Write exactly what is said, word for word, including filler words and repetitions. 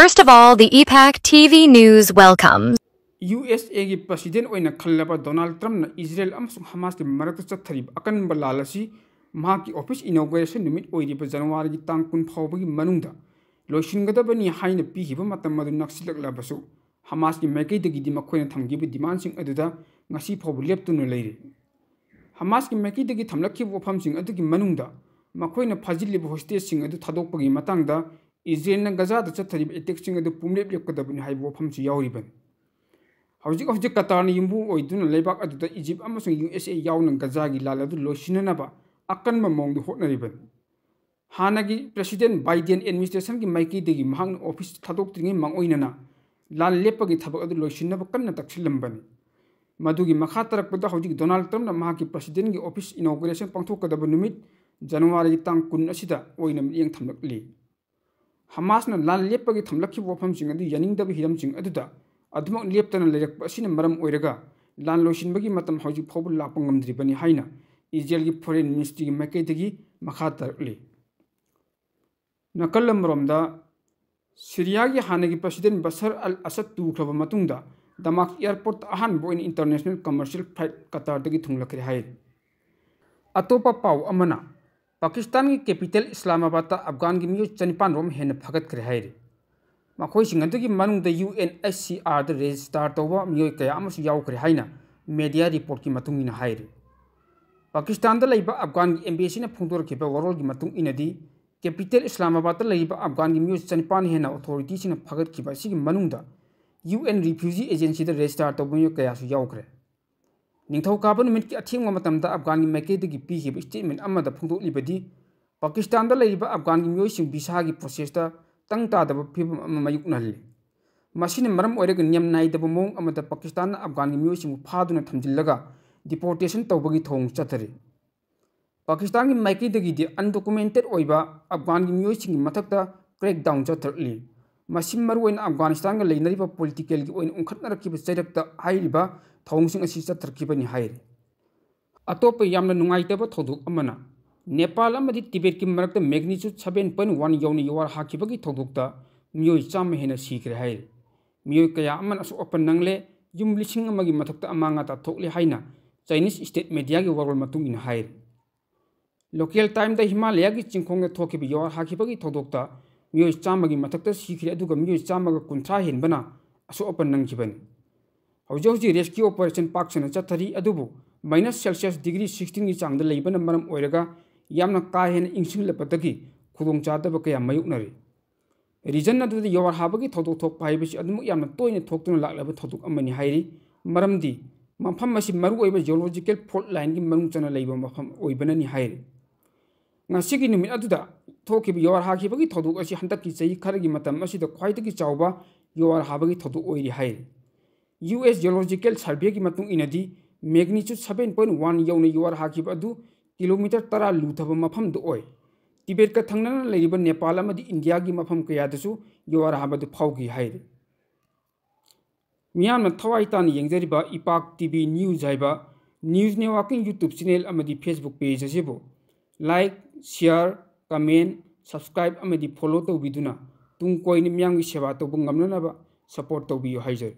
First of all, the E PAC T V News welcomes. U S ꯑꯦꯒꯤ president ꯑꯣꯏꯅ ꯈꯜꯂꯕ Donald ꯇ꯭ꯔꯝꯞꯅ Israel ꯑꯃꯁꯨꯡ ꯍꯃꯥꯁꯀꯤ ꯃꯔꯛꯇ ꯆꯠꯊꯔꯤꯕ ꯑꯀꯟꯕ ꯂꯥꯜ ꯑꯁꯤ ꯃꯍꯥꯛꯀꯤ ꯑꯣꯐꯤꯁ ꯏꯅꯣꯒ꯭ꯔꯦꯁꯟ ꯅꯨꯃꯤꯠ ꯑꯣꯏꯔꯤꯕ ꯖꯅꯋꯥꯔꯤꯒꯤ ꯇꯥꯡ ꯀꯨꯟ ꯐꯥꯎꯕꯒꯤ ꯃꯅꯨꯡꯗ ꯂꯣꯏꯁꯤꯟꯒꯗꯕꯅꯤ ꯍꯥꯏꯅ ꯄꯤꯈꯤꯕ ꯃꯇꯝ ꯑꯗꯨ ꯅꯛꯁꯤꯜꯂꯛꯂꯕꯁꯨ, ꯍꯃꯥꯁꯀꯤ ꯃꯥꯏꯀꯩꯗꯒꯤꯗꯤ ꯃꯈꯣꯏꯅ ꯊꯝꯈꯤꯕ ꯗꯤꯃꯥꯟꯁꯤꯡ ꯑꯗꯨꯗ ꯉꯁꯤ ꯐꯥꯎꯕ ꯂꯦꯞꯇꯨꯅ ꯂꯩꯔꯤ꯫ ꯍꯃꯥꯁꯀꯤ ꯃꯥꯏꯀꯩꯗꯒꯤ ꯊꯝꯂꯛꯈꯤꯕ ꯋꯥꯐꯝꯁꯤꯡ ꯑꯗꯨꯒꯤ ꯃꯅꯨꯡꯗ ꯃꯈꯣꯏꯅ ꯐꯥꯖꯤꯜꯂꯤꯕ ꯍꯣꯁꯇꯦꯖꯁꯤꯡ ꯑꯗꯨ ꯊꯥꯗꯣꯛꯄꯒꯤ ꯃꯇꯥꯡꯗ ꯏꯖꯔꯦꯜꯅ ꯒꯖꯥꯗ ꯆꯠꯊꯔꯤꯕ ꯑꯦꯇꯦꯛꯁꯤꯡ ꯑꯗꯨ ꯄꯨꯝꯂꯦꯞ ꯂꯦꯞꯀꯗꯕꯅꯤ ꯍꯥꯏꯕ ꯋꯥꯐꯝꯁꯨ ꯌꯥꯎꯔꯤꯕꯅꯤ꯫ ꯍꯧꯖꯤꯛ ꯍꯧꯖꯤꯛ ꯀꯇꯥꯔꯅ ꯌꯨꯝꯕꯨ ꯑꯣꯏꯗꯨꯅ ꯂꯩꯕꯥꯛ ꯑꯗꯨꯗ ꯏꯖꯤꯞ ꯑꯃꯁꯨꯡ ꯌꯨ ꯑꯦꯁ ꯑꯦ ꯌꯥꯎꯅ ꯒꯖꯥꯒꯤ ꯂꯥꯜ ꯑꯗꯨ ꯂꯣꯏꯁꯤꯟꯅꯅꯕ ꯑꯀꯟꯕ ꯃꯑꯣꯡꯗ ꯍꯣꯠꯅꯔꯤꯕꯅꯤ꯫ ꯍꯥꯟꯅꯒꯤ ꯄ꯭ꯔꯦꯁꯤꯗꯦꯟ ꯕꯥꯏꯗꯦꯟ ꯑꯦꯗꯃꯤꯅꯤꯁꯇ꯭ꯔꯦꯁꯟꯒꯤ ꯃꯥꯏꯀꯩꯗꯒꯤ ꯃꯍꯥꯛꯅ ꯑꯣꯐꯤꯁ ꯊꯥꯗꯣꯛꯇ꯭ꯔꯤꯉꯩ ꯃꯥꯡꯑꯣꯏꯅꯅ ꯂꯥꯟ ꯂꯦꯞꯄꯒꯤ ꯊꯕꯛ ꯑꯗꯨ ꯂꯣꯏꯁꯤꯟꯅꯕ ꯀꯟꯅ ꯇꯛꯁꯤꯜꯂꯝꯕꯅꯤ꯫ ꯃꯗꯨꯒꯤ ꯃꯈꯥ ꯇꯥꯔꯛꯄꯗ ꯍꯧꯖꯤꯛ ꯗꯣꯅꯥꯜꯗ ꯇ꯭ꯔꯝꯞꯅ ꯃꯍꯥꯛꯀꯤ ꯄ꯭ꯔꯁꯤꯗꯦꯟꯒꯤ ꯑꯣꯐꯤꯁ ꯏꯅꯣꯒ꯭ꯔꯦꯁꯟ ꯄꯥꯡꯊꯣꯛꯀꯗꯕ ꯅꯨꯃꯤꯠ ꯖꯅꯋꯥꯔꯤꯒꯤ ꯇꯥꯡ ꯀꯨꯟ ꯑꯁꯤꯗ ꯑꯣꯏꯅ ꯃꯤꯠꯌꯦꯡ ꯊꯝꯂꯛꯂꯤ꯫ ꯍꯃꯥꯁꯅ ꯂꯥꯟ ꯂꯦꯞꯄꯒꯤ ꯊꯝꯂꯛꯈꯤꯕ ꯋꯥꯐꯝꯁꯤꯡ ꯑꯗꯨ ꯌꯥꯅꯤꯡꯗꯕ ꯍꯤꯔꯝꯁꯤꯡ ꯑꯗꯨꯗ ꯑꯗꯨꯃꯛ ꯂꯦꯞꯇꯅ ꯂꯩꯔꯛꯄ ꯑꯁꯤꯅ ꯃꯔꯝ ꯑꯣꯏꯔꯒ ꯂꯥꯟ ꯂꯣꯏꯁꯤꯟꯕꯒꯤ ꯃꯇꯝ ꯍꯧꯖꯤꯛ ꯐꯥꯎꯕ ꯂꯥꯛꯄ ꯉꯝꯗ꯭ꯔꯤꯕꯅꯤ ꯍꯥꯏꯅ ꯏꯖꯔꯦꯜꯒꯤ ꯐꯣꯔꯦꯟ ꯃꯤꯅꯤꯁꯇ꯭ꯔꯤꯒꯤ ꯃꯥꯏꯀꯩꯗꯒꯤ ꯃꯈꯥ ꯇꯥꯔꯛꯂꯤ꯫ ꯅꯥꯀꯜ ꯑꯃꯔꯣꯝꯗ, ꯁꯤꯔꯤꯌꯥꯒꯤ ꯍꯥꯟꯅꯒꯤ ꯄ꯭ꯔꯁꯤꯗꯦꯟ ꯕꯁꯔ ꯑꯜ ꯑꯁꯗ ꯇꯨꯈ꯭ꯔꯕ ꯃꯇꯨꯡꯗ ꯗꯃꯥꯁ ꯑꯦꯌꯔꯄꯣꯔꯠꯇ ꯑꯍꯥꯟꯕ ꯑꯣꯏꯅ ꯏꯟꯇꯔꯅꯦꯁꯅꯦꯜ ꯀꯃꯔꯁꯤꯌꯦꯜ ꯐ꯭ꯂꯥꯏꯠ ꯀꯇꯥꯔꯗꯒꯤ ꯊꯨꯡꯂꯛꯈ꯭ꯔꯦ ꯍꯥꯏꯔꯤ꯫ ꯑꯇꯣꯞꯄ ꯄꯥꯎ ꯑꯃꯅ, ꯄꯥꯀꯤꯁꯇꯥꯟꯒꯤ ꯀꯦꯄꯤꯇꯦꯜ ꯏꯁꯂꯥꯃꯥꯕꯥꯗꯇ ꯑꯐꯒꯥꯟꯒꯤ ꯃꯤꯑꯣꯏ ꯆꯅꯤꯄꯥꯟ ꯔꯣꯝ ꯍꯦꯟꯅ ꯐꯥꯒꯠꯈ꯭ꯔꯦ ꯍꯥꯏꯔꯤ꯫ ꯃꯈꯣꯏꯁꯤꯡ ꯑꯗꯨꯒꯤ ꯃꯅꯨꯡꯗ U N H C ꯑꯥꯔꯗ register ꯇꯧꯕ ꯃꯤꯑꯣꯏ ꯀꯌꯥ ꯑꯃꯁꯨ ꯌꯥꯎꯈ꯭ꯔꯦ ꯍꯥꯏꯅ ꯃꯦꯗꯤꯌꯥ ꯔꯤꯄꯣꯔꯠꯀꯤ ꯃꯇꯨꯡ ꯏꯟꯅ ꯍꯥꯏꯔꯤ꯫ ꯄꯥꯀꯤꯁꯇꯥꯟꯗ ꯂꯩꯕ ꯑꯐꯒꯥꯟꯒꯤ ꯑꯦꯝꯕꯦꯁꯤꯅ ꯐꯣꯡꯗꯣꯔꯛꯈꯤꯕ ꯋꯥꯔꯣꯜꯒꯤ ꯃꯇꯨꯡ ꯏꯟꯅꯗꯤ, ꯀꯦꯄꯤꯇꯦꯜ ꯏꯁꯂꯥꯃꯥꯕꯥꯗꯇ ꯂꯩꯔꯤꯕ ꯑꯐꯒꯥꯟꯒꯤ ꯃꯤꯑꯣꯏ ꯆꯅꯤꯄꯥꯟ ꯍꯦꯟꯅ ꯑꯣꯊꯣꯔꯤꯇꯤꯁꯤꯡꯅ ꯐꯥꯒꯠꯈꯤꯕ ꯑꯁꯤꯒꯤ ꯃꯅꯨꯡꯗ ꯌꯨ ꯑꯦꯟ ꯔꯤꯐ꯭ꯌꯨꯖꯤ ꯑꯦꯖꯦꯟꯁꯤꯗ ꯔꯦꯖꯤꯁꯇꯥꯔ ꯇꯧꯕ ꯃꯤꯑꯣꯏ ꯀꯌꯥꯁꯨ ꯌꯥꯎꯈ꯭ꯔꯦ꯫ ꯅꯤꯡꯊꯧꯀꯥꯕ ꯅꯨꯃꯤꯠꯀꯤ ꯑꯊꯦꯡꯕ ꯃꯇꯝꯗ ꯑꯐꯒꯥꯟꯒꯤ ꯃꯥꯏꯀꯩꯗꯒꯤ ꯄꯤꯈꯤꯕ ꯁ꯭ꯇꯦꯠꯃꯦꯟ ꯑꯃꯗ ꯐꯣꯡꯗꯣꯛꯂꯤꯕꯗꯤ, ꯄꯥꯀꯤꯁꯇꯥꯟꯗ ꯂꯩꯔꯤꯕ ꯑꯐꯒꯥꯟꯒꯤ ꯃꯤꯑꯣꯏꯁꯤꯡ ꯚꯤꯁꯥꯒꯤ ꯄ꯭ꯔꯣꯁꯦꯁꯇ ꯇꯪ ꯇꯥꯗꯕ ꯐꯤꯕꯝ ꯑꯃ ꯃꯥꯌꯣꯛꯅꯍꯜꯂꯤ꯫ ꯃꯁꯤꯅ ꯃꯔꯝ ꯑꯣꯏꯔꯒ ꯅꯤꯌꯝ ꯅꯥꯏꯗꯕ ꯃꯑꯣꯡ ꯑꯃꯗ ꯄꯥꯀꯤꯁꯇꯥꯟꯅ ꯑꯐꯒꯥꯟꯒꯤ ꯃꯤꯑꯣꯏꯁꯤꯡꯕꯨ ꯐꯥꯗꯨꯅ ꯊꯝꯖꯤꯜꯂꯒ ꯗꯤꯄꯣꯔꯇꯦꯁꯟ ꯇꯧꯕꯒꯤ ꯊꯧꯑꯣꯡ ꯆꯠꯊꯔꯤ꯫ ꯄꯥꯀꯤꯁꯇꯥꯟꯒꯤ ꯃꯥꯏꯀꯩꯗꯒꯤꯗꯤ ꯑꯟꯗꯣꯀꯨꯃꯦꯟꯇꯦꯠ ꯑꯣꯏꯕ ꯑꯐꯒꯥꯟꯒꯤ ꯃꯤꯑꯣꯏꯁꯤꯡꯒꯤ ꯃꯊꯛꯇ ꯀ꯭ꯔꯦꯛꯗꯥꯎꯟ ꯆꯠꯊꯔꯛꯂꯤ꯫ ꯃꯁꯤ ꯃꯔꯨꯑꯣꯏꯅ ꯑꯐꯒꯥꯅꯤꯁꯇꯥꯟꯒ ꯂꯩꯅꯔꯤꯕ ꯄꯣꯂꯤꯇꯤꯀꯦꯜꯒꯤ ꯑꯣꯏꯅ ꯎꯪꯈꯠꯅꯔꯛꯈꯤꯕ ꯆꯩꯔꯛꯇ ꯍꯥꯏꯔꯤꯕ ꯊꯧꯑꯣꯡꯁꯤꯡ ꯑꯁꯤ ꯆꯠꯊꯔꯛꯈꯤꯕꯅꯤ ꯍꯥꯏꯔꯤ꯫ ꯑꯇꯣꯞꯄ ꯌꯥꯝꯅ ꯅꯨꯡꯉꯥꯏꯇꯕ ꯊꯧꯗꯣꯛ ꯑꯃꯅ, ꯅꯦꯄꯥꯜ ꯑꯃꯗꯤ ꯇꯤꯕꯦꯠꯀꯤ ꯃꯔꯛꯇ magnitude seven point one ꯌꯧꯅ ꯌꯨꯍꯥꯔ ꯍꯥꯈꯤꯕꯒꯤ ꯊꯧꯗꯣꯛꯇ ꯃꯤꯑꯣꯏ ꯆꯥꯝꯃ ꯍꯦꯟꯅ ꯁꯤꯈ꯭ꯔꯦ ꯍꯥꯏꯔꯤ꯫ ꯃꯤꯑꯣꯏ ꯀꯌꯥ ꯑꯃꯅ ꯑꯁꯣꯛ ꯑꯄꯟ ꯅꯪꯂꯦ, ꯌꯨꯝ ꯂꯤꯁꯤꯡ ꯑꯃꯒꯤ ꯃꯊꯛꯇ ꯑꯃꯥꯡ ꯑꯇꯥ ꯊꯣꯛꯂꯦ ꯍꯥꯏꯅ Chinese state mediaꯒꯤ ꯋꯥꯔꯣꯜ ꯃꯇꯨꯡ ꯏꯟꯅ ꯍꯥꯏꯔꯤ꯫ Local timeꯗ ꯍꯤꯃꯥꯂꯌꯥꯒꯤ ꯆꯤꯡꯈꯣꯡꯗ ꯊꯣꯛꯈꯤꯕ ꯌꯨꯍꯥꯔ ꯍꯥꯈꯤꯕꯒꯤ ꯊꯧꯗꯣꯛꯇ ꯃꯤꯑꯣꯏ ꯆꯥꯝꯃꯒꯤ ꯃꯊꯛꯇ ꯁꯤꯈ꯭ꯔꯦ, ꯑꯗꯨꯒ ꯃꯤꯑꯣꯏ ꯆꯥꯝꯃꯒ ꯀꯨꯟꯊ꯭ꯔꯥ ꯍꯦꯟꯕꯅ ꯑꯁꯣꯛ ꯑꯄꯟ ꯅꯪꯈꯤꯕꯅꯤ꯫ ꯍꯧꯖꯤꯛ ꯍꯧꯖꯤꯛ rescue operation ꯄꯥꯛ ꯁꯟꯅ ꯆꯠꯊꯔꯤ, ꯑꯗꯨꯕꯨ minus Celsius degree sixteenꯒꯤ ꯆꯥꯡꯗ ꯂꯩꯕꯅ ꯃꯔꯝ ꯑꯣꯏꯔꯒ ꯌꯥꯝꯅ ꯀꯥ ꯍꯦꯟꯅ ꯏꯪꯁꯤꯜꯂꯛꯄꯗꯒꯤ ꯈꯨꯗꯣꯡꯆꯥꯗꯕ ꯀꯌꯥ ꯃꯥꯌꯣꯛꯅꯔꯤ꯫ Region ꯑꯗꯨꯗ ꯌꯨꯍꯥꯔ ꯍꯥꯕꯒꯤ ꯊꯧꯗꯣꯛ ꯊꯣꯛꯄ ꯍꯥꯏꯕꯁꯤ ꯑꯗꯨꯃꯛ ꯌꯥꯝꯅ ꯇꯣꯏꯅ ꯊꯣꯛꯇꯨꯅ ꯂꯥꯛꯂꯕ ꯊꯧꯗꯣꯛ ꯑꯃꯅꯤ ꯍꯥꯏꯔꯤ, ꯃꯔꯝꯗꯤ ꯃꯐꯝ ꯑꯁꯤ ꯃꯔꯨꯑꯣꯏꯕ geological fault lineꯒꯤ ꯃꯅꯨꯡ ꯆꯟꯅ ꯂꯩꯕ ꯃꯐꯝ ꯑꯣꯏꯕꯅꯅꯤ ꯍꯥꯏꯔꯤ꯫ ꯉꯁꯤꯒꯤ ꯅꯨꯃꯤꯠ ꯑꯗꯨꯗ ꯊꯣꯛꯈꯤꯕ ꯌꯨꯍꯥꯔ ꯍꯥꯈꯤꯕꯒꯤ ꯊꯧꯗꯣꯛ ꯑꯁꯤ ꯍꯟꯗꯛꯀꯤ ꯆꯍꯤ ꯈꯔꯒꯤ ꯃꯇꯝ ꯑꯁꯤꯗ ꯈ꯭ꯋꯥꯏꯗꯒꯤ ꯆꯥꯎꯕ ꯌꯨꯍꯥꯔ ꯍꯥꯕꯒꯤ ꯊꯧꯗꯣꯛ ꯑꯣꯏꯔꯤ ꯍꯥꯏꯔꯤ꯫ U S Geological Surveyꯒꯤ ꯃꯇꯨꯡ ꯏꯟꯅꯗꯤ, magnitude seven point one ꯌꯧꯅ ꯌꯨꯍꯥꯔ ꯍꯥꯈꯤꯕ ꯑꯗꯨ kilometre ꯇꯔꯥ ꯂꯨꯊꯕ ꯃꯐꯝꯗ ꯑꯣꯏ꯫ ꯇꯤꯕꯦꯠꯀ ꯊꯪꯅꯅ ꯂꯩꯔꯤꯕ ꯅꯦꯄꯥꯜ ꯑꯃꯗꯤ ꯏꯟꯗꯤꯌꯥꯒꯤ ꯃꯐꯝ ꯀꯌꯥꯗꯁꯨ ꯌꯨꯍꯥꯔ ꯍꯥꯕꯗꯨ ꯐꯥꯎꯈꯤ ꯍꯥꯏꯔꯤ꯫ ꯃꯤꯌꯥꯝꯅ ꯊꯋꯥꯏ ꯇꯥꯅ ꯌꯦꯡꯖꯔꯤꯕ ꯏꯄꯥꯛ T V News ꯍꯥꯏꯕ news networking YouTube channel ꯑꯃꯗꯤ Facebook page ꯑꯁꯤꯕꯨ like, share, comment, subscribe ꯑꯃꯗꯤ follow ꯇꯧꯕꯤꯗꯨꯅ ꯇꯨꯡ ꯀꯣꯏꯅ ꯃꯤꯌꯥꯝꯒꯤ ꯁꯦꯕꯥ ꯇꯧꯕ ꯉꯝꯅꯅꯕ support ꯇꯧꯕꯤꯌꯨ ꯍꯥꯏꯖꯔꯤ꯫